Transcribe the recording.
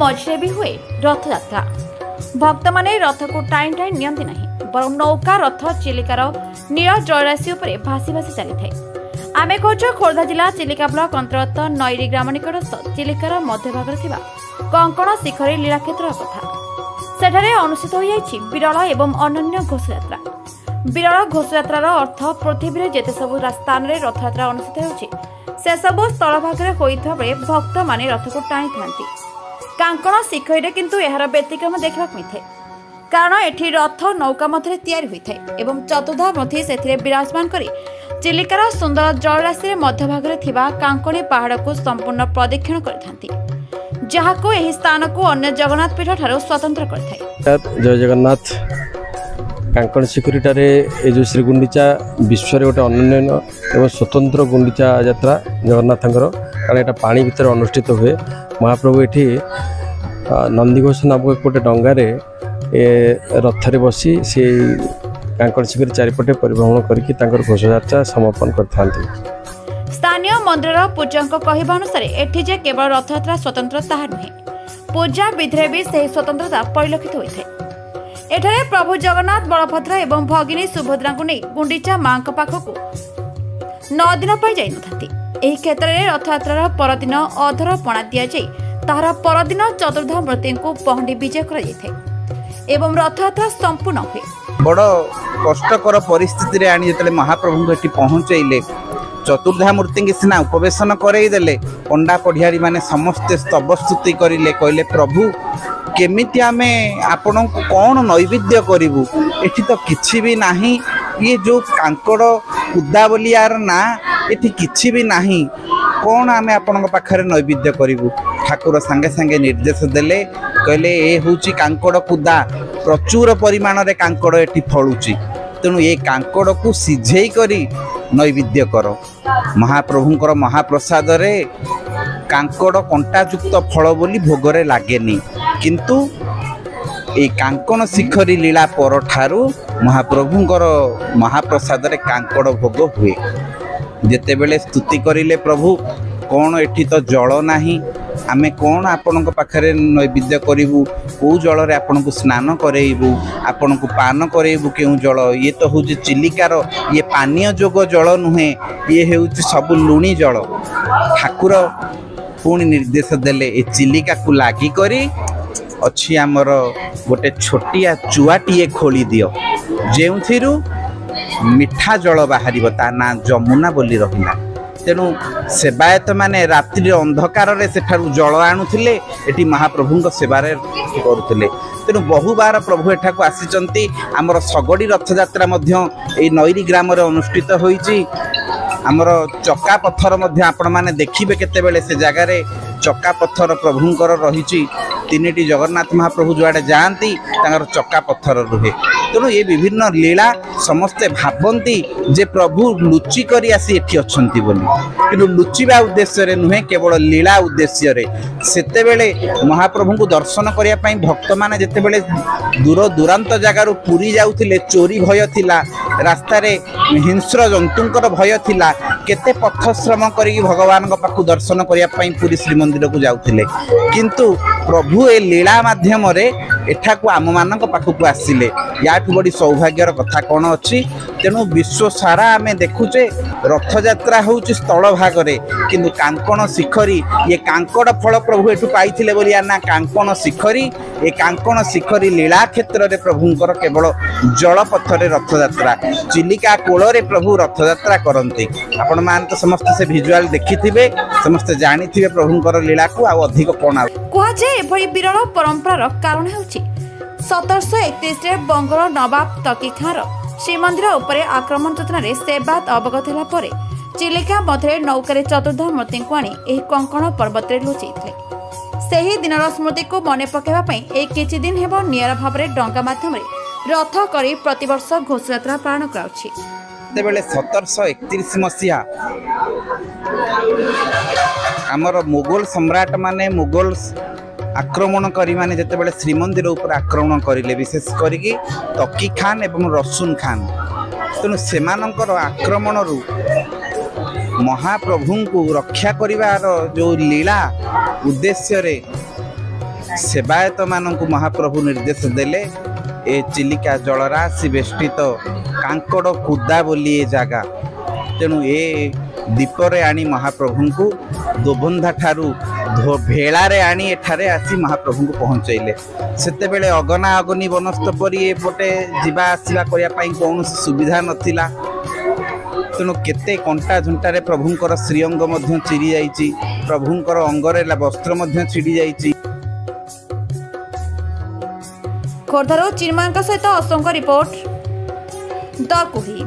ମଝିରେ ବି ହୁଏ ରଥଯାତ୍ରା। ଭକ୍ତମାନେ ରଥକୁ ଟାଣି ଟାଣି ନିଅନ୍ତି ନାହିଁ, ବରଂ ନୌକା ରଥ ଚିଲିକାର ନୀଳ ଜଳରାଶି ଉପରେ ଭାସି ଭାସି ଚାଲିଥାଏ। ଆମେ କହୁଛୁ ଖୋର୍ଦ୍ଧା ଜିଲ୍ଲା ଚିଲିକା ବ୍ଲକ ଅନ୍ତର୍ଗତ ନଈରୀ ଗ୍ରାମ ନିକଟସ୍ଥ ଚିଲିକାର ମଧ୍ୟଭାଗରେ ଥିବା କଙ୍କଣ ଶିଖରୀ ଲୀଳାକ୍ଷେତ୍ରର କଥା। ସେଠାରେ ଅନୁଷ୍ଠିତ ହୋଇଯାଇଛି ବିରଳ ଏବଂ ଅନନ୍ୟ ଘୋଷଯାତ୍ରା। ବିରଳ ଘୋଷଯାତ୍ରାର ଅର୍ଥ ପୃଥିବୀରେ ଯେତେ ସବୁ ସ୍ଥାନରେ ରଥଯାତ୍ରା ଅନୁଷ୍ଠିତ ହେଉଛି, ସେସବୁ ସ୍ଥଳଭାଗରେ ହୋଇଥିବା ବେଳେ ଭକ୍ତମାନେ ରଥକୁ ଟାଣିଥାନ୍ତି। କାଙ୍କଣ ଶିଖରୀରେ କିନ୍ତୁ ଏହାର ବ୍ୟତିକ୍ରମ ଦେଖିବାକୁ ମିଳିଥାଏ, କାରଣ ଏଠି ରଥ ନୌକା ମଧ୍ୟରେ ତିଆରି ହୋଇଥାଏ ଏବଂ ଚତୁର୍ଦ୍ଧା ମୂର୍ତ୍ତି ସେଥିରେ ବିରାଜମାନ କରି ଚିଲିକାର ସୁନ୍ଦର ଜଳରାଶିରେ ମଧ୍ୟଭାଗରେ ଥିବା କାଙ୍କଣୀ ପାହାଡ଼କୁ ସମ୍ପୂର୍ଣ୍ଣ ପ୍ରଦକ୍ଷିଣ କରିଥାନ୍ତି, ଯାହାକୁ ଏହି ସ୍ଥାନକୁ ଅନ୍ୟ ଜଗନ୍ନାଥ ପୀଠ ଠାରୁ ସ୍ୱତନ୍ତ୍ର କରିଥାଏ। ଜୟ ଜଗନ୍ନାଥ। କାଙ୍କଣ ଶିଖରୀଠାରେ ଏ ଯେଉଁ ଶ୍ରୀଗୁଣ୍ଡିଚା ବିଶ୍ୱରେ ଗୋଟେ ଅନନ୍ୟ ଏବଂ ସ୍ୱତନ୍ତ୍ର ଗୁଣ୍ଡିଚା ଯାତ୍ରା ଜଗନ୍ନାଥଙ୍କର, କାରଣ ଏଇଟା ପାଣି ଭିତରେ ଅନୁଷ୍ଠିତ ହୁଏ। ମହାପ୍ରଭୁ ଏଠି ନନ୍ଦିଘୋଷ ନାମକ ଗୋଟେ ଡଙ୍ଗାରେ ଏ ରଥରେ ବସି ସେଇ କାଙ୍କଣ ଶିଖରୀ ଚାରିପଟେ ପରିଭ୍ରମଣ କରିକି ତାଙ୍କର ଘୋଷଯାତ୍ରା ସମାପନ କରିଥାନ୍ତି। ସ୍ଥାନୀୟ ମନ୍ଦିରର ପୂଜକଙ୍କ କହିବା ଅନୁସାରେ ଏଠି ଯେ କେବଳ ରଥଯାତ୍ରା ସ୍ୱତନ୍ତ୍ର ତାହା ନୁହେଁ, ପୂଜା ବିଧିରେ ବି ସେହି ସ୍ୱତନ୍ତ୍ରତା ପରିଲକ୍ଷିତ ହୋଇଥାଏ। ଏଠାରେ ପ୍ରଭୁ ଜଗନ୍ନାଥ, ବଳଭଦ୍ର ଏବଂ ଭଗିନୀ ସୁଭଦ୍ରାଙ୍କୁ ନେଇ ଗୁଣ୍ଡିଚା ମାଙ୍କ ପାଖକୁ 9 ଦିନ ପାଇଁ ଯାଇନଥାନ୍ତି। ଏହି କ୍ଷେତ୍ରରେ ରଥଯାତ୍ରାର ପରଦିନ ଅଧର ପଣା ଦିଆଯାଇ ତାହାର ପରଦିନ ଚତୁର୍ଦ୍ଧା ମୂର୍ତ୍ତିଙ୍କୁ ପହଣ୍ଡି ବିଜେ କରାଯାଇଥାଏ ଏବଂ ରଥଯାତ୍ରା ସମ୍ପୂର୍ଣ୍ଣ ହୁଏ। ବଡ଼ କଷ୍ଟକର ପରିସ୍ଥିତିରେ ଆଣି ଯେତେବେଳେ ମହାପ୍ରଭୁଙ୍କୁ ଏଠି ପହଞ୍ଚେଇଲେ, ଚତୁର୍ଦ୍ଧା ମୂର୍ତ୍ତିଙ୍କୁ ସିନା ଉପବେଶନ କରେଇ ଦେଲେ, ପଣ୍ଡା ପଢ଼ିଆରୀ ମାନେ ସମସ୍ତେ ସ୍ତବସ୍ତୁତି କରିଲେ। କହିଲେ, ପ୍ରଭୁ, କେମିତି ଆମେ ଆପଣଙ୍କୁ କ'ଣ ନୈବେଦ୍ୟ କରିବୁ? ଏଠି ତ କିଛି ବି ନାହିଁ। ଇଏ ଯେଉଁ କାଙ୍କଡ଼ କୁଦା ବୋଲି ୟାର ନାଁ, ଏଠି କିଛି ବି ନାହିଁ। କ'ଣ ଆମେ ଆପଣଙ୍କ ପାଖରେ ନୈବେଦ୍ୟ କରିବୁ? ଠାକୁର ସାଙ୍ଗେ ସାଙ୍ଗେ ନିର୍ଦ୍ଦେଶ ଦେଲେ, କହିଲେ ଏ ହେଉଛି କାଙ୍କଡ଼ କୁଦା, ପ୍ରଚୁର ପରିମାଣରେ କାଙ୍କଡ଼ ଏଠି ଫଳୁଛି, ତେଣୁ ଏ କାଙ୍କଡ଼କୁ ସିଝେଇ କରି ନୈବେଦ୍ୟ କର। ମହାପ୍ରଭୁଙ୍କର ମହାପ୍ରସାଦରେ କାଙ୍କଡ଼ କଣ୍ଟାଯୁକ୍ତ ଫଳ ବୋଲି ଭୋଗରେ ଲାଗେନି, କିନ୍ତୁ ଏଇ କାଙ୍କଣ ଶିଖରୀ ଲୀଳା ପରଠାରୁ ମହାପ୍ରଭୁଙ୍କର ମହାପ୍ରସାଦରେ କାଙ୍କଡ଼ ଭୋଗ ହୁଏ। ଯେତେବେଳେ ସ୍ତୁତି କରିଲେ, ପ୍ରଭୁ, କ'ଣ ଏଠି ତ ଜଳ ନାହିଁ, ଆମେ କ'ଣ ଆପଣଙ୍କ ପାଖରେ ନୈବେଦ୍ୟ କରିବୁ? କେଉଁ ଜଳରେ ଆପଣଙ୍କୁ ସ୍ନାନ କରେଇବୁ, ଆପଣଙ୍କୁ ପାନ କରେଇବୁ କେଉଁ ଜଳ? ଇଏ ତ ହେଉଛି ଚିଲିକାର, ଇଏ ପାନୀୟ ଯୋଗ ଜଳ ନୁହେଁ, ଇଏ ହେଉଛି ସବୁ ଲୁଣି ଜଳ। ଠାକୁର ପୁଣି ନିର୍ଦ୍ଦେଶ ଦେଲେ, ଏ ଚିଲିକାକୁ ଲାଗି କରି ଅଛି ଆମର ଗୋଟେ ଛୋଟିଆ ଚୁଆଟିଏ ଖୋଳି ଦିଅ, ଯେଉଁଥିରୁ ମିଠା ଜଳ ବାହାରିବ, ତା ନାଁ ଯମୁନା ବୋଲି ରହିଲା। ତେଣୁ ସେବାୟତ ମାନେ ରାତ୍ରି ଅନ୍ଧକାରରେ ସେଠାରୁ ଜଳ ଆଣୁଥିଲେ, ଏଠି ମହାପ୍ରଭୁଙ୍କ ସେବାରେ କରୁଥିଲେ। ତେଣୁ ବହୁବାର ପ୍ରଭୁ ଏଠାକୁ ଆସିଛନ୍ତି। ଆମର ଶଗଡ଼ି ରଥଯାତ୍ରା ମଧ୍ୟ ଏଇ ନଈରୀ ଗ୍ରାମରେ ଅନୁଷ୍ଠିତ ହୋଇଛି। ଆମର ଚକା ପଥର ମଧ୍ୟ ଆପଣମାନେ ଦେଖିବେ କେତେବେଳେ, ସେ ଜାଗାରେ ଚକା ପଥର ପ୍ରଭୁଙ୍କର ରହିଛି। ତିନିଟି ଜଗନ୍ନାଥ ମହାପ୍ରଭୁ ଯୁଆଡ଼େ ଯାଆନ୍ତି, ତାଙ୍କର ଚକା ପଥର ରୁହେ। ତେଣୁ ଏ ବିଭିନ୍ନ ଲୀଳା ସମସ୍ତେ ଭାବନ୍ତି ଯେ ପ୍ରଭୁ ଲୁଚି କରି ଆସି ଏଠି ଅଛନ୍ତି ବୋଲି, କିନ୍ତୁ ଲୁଚିବା ଉଦ୍ଦେଶ୍ୟରେ ନୁହେଁ, କେବଳ ଲୀଳା ଉଦ୍ଦେଶ୍ୟରେ। ସେତେବେଳେ ମହାପ୍ରଭୁଙ୍କୁ ଦର୍ଶନ କରିବା ପାଇଁ ଭକ୍ତମାନେ ଯେତେବେଳେ ଦୂର ଦୂରାନ୍ତ ଜାଗାରୁ ପୁରୀ ଯାଉଥିଲେ, ଚୋରି ଭୟ ଥିଲା, ରାସ୍ତାରେ ହିଂସ୍ର ଜନ୍ତୁଙ୍କର ଭୟ ଥିଲା। କେତେ ପଥଶ୍ରମ କରିକି ଭଗବାନଙ୍କ ପାଖକୁ ଦର୍ଶନ କରିବା ପାଇଁ ପୁରୀ ଶ୍ରୀମନ୍ଦିରକୁ ଯାଉଥିଲେ, କିନ୍ତୁ ପ୍ରଭୁ ଏ ଲୀଳା ମାଧ୍ୟମରେ ଏଠାକୁ ଆମମାନଙ୍କ ପାଖକୁ ଆସିଲେ। ୟାଠୁ ବଡ଼ି ସୌଭାଗ୍ୟର କଥା କ'ଣ ଅଛି? ତେଣୁ ବିଶ୍ୱ ସାରା ଆମେ ଦେଖୁଛେ ରଥଯାତ୍ରା ହେଉଛି ସ୍ଥଳ ଭାଗରେ, କିନ୍ତୁ କାଙ୍କଣ ଶିଖରୀ, ଇଏ କାଙ୍କଡ଼ ଫଳ ପ୍ରଭୁ ଏଠୁ ପାଇଥିଲେ ବୋଲି ୟା ନା କାଙ୍କଣ ଶିଖରୀ। ଏ କାଙ୍କଣ ଶିଖରୀ ଲୀଳା କ୍ଷେତ୍ରରେ ପ୍ରଭୁଙ୍କର କେବଳ ଜଳପଥରେ ରଥଯାତ୍ରା, ଚିଲିକା କୂଳରେ ପ୍ରଭୁ ରଥଯାତ୍ରା କରନ୍ତି। ଆପଣମାନେ ତ ସମସ୍ତେ ସେ ଭିଜୁଆଲ ଦେଖିଥିବେ, ସମସ୍ତେ ଜାଣିଥିବେ ପ୍ରଭୁଙ୍କର ଲୀଳାକୁ, ଆଉ ଅଧିକ କ'ଣ ଆଉ କୁହାଯାଏ? ଏଭଳି ବିରଳ ପରମ୍ପରାର କାରଣ ହେଉଛି 1731ରେ ବଙ୍ଗର ନବାବ ତକି ଖାଁର ଶ୍ରୀମନ୍ଦିର ଉପରେ ଆକ୍ରମଣ ଯୋଜନାରେ ସେବାୟତ ଅବଗତ ହେଲା ପରେ ଚିଲିକା ମଧ୍ୟରେ ନୌକାରେ ଚତୁର୍ଦ୍ଧା ମୂର୍ତ୍ତିଙ୍କୁ ଆଣି ଏହି କଙ୍କଣ ପର୍ବତରେ ଲୁଚେଇଥିଲେ। ସେହି ଦିନର ସ୍ମୃତିକୁ ମନେ ପକାଇବା ପାଇଁ ଏହି କିଛି ଦିନ ହେବ ନିଆରା ଭାବରେ ଡଙ୍ଗା ମାଧ୍ୟମରେ ରଥ କରି ପ୍ରତିବର୍ଷ ଘୋଷଯାତ୍ରା ପାଳନ କରାଯାଉଛି। ସେତେବେଳେ 1731 ମସିହା ଆମର ମୋଗଲ ସମ୍ରାଟ ମାନେ, ମୋଗଲ ଆକ୍ରମଣକାରୀ ମାନେ ଯେତେବେଳେ ଶ୍ରୀମନ୍ଦିର ଉପରେ ଆକ୍ରମଣ କରିଲେ, ବିଶେଷ କରିକି ତକି ଖାନ ଏବଂ ରସୁନ ଖାନ, ତେଣୁ ସେମାନଙ୍କର ଆକ୍ରମଣରୁ ମହାପ୍ରଭୁଙ୍କୁ ରକ୍ଷା କରିବାର ଯେଉଁ ଲୀଳା ଉଦ୍ଦେଶ୍ୟରେ ସେବାୟତମାନଙ୍କୁ ମହାପ୍ରଭୁ ନିର୍ଦ୍ଦେଶ ଦେଲେ, ଏ ଚିଲିକା ଜଳରାଶି ବେଷ୍ଟିତ କାଙ୍କଡ଼ କୁଦା ବୋଲି ଏ ଜାଗା, ତେଣୁ ଏ ଦ୍ୱୀପରେ ଆଣି ମହାପ୍ରଭୁଙ୍କୁ ଦୋବନ୍ଧା ଠାରୁ ଭେଳାରେ ଆଣି ଏଠାରେ ଆସି ମହାପ୍ରଭୁଙ୍କୁ ପହଞ୍ଚାଇଲେ। ସେତେବେଳେ ଅଗନା ଅଗନି ବନସ୍ତ ପରି ଏପଟେ ଯିବା ଆସିବା କରିବା ପାଇଁ କୌଣସି ସୁବିଧା ନଥିଲା। ତେଣୁ କେତେ କଣ୍ଟା ଝୁଣ୍ଟାରେ ପ୍ରଭୁଙ୍କର ଶ୍ରୀଅଙ୍ଗ ମଧ୍ୟ ଚିରି ଯାଇଛି, ପ୍ରଭୁଙ୍କର ଅଙ୍ଗରେ ବସ୍ତ୍ର ମଧ୍ୟ ଛିଡ଼ି ଯାଇଛି। ଖୋର୍ଦ୍ଧାରୁ ଚିନ୍ମୟଙ୍କ ସହିତ ଅଶୋକଙ୍କ ରିପୋର୍ଟ, ଦ କୁହି।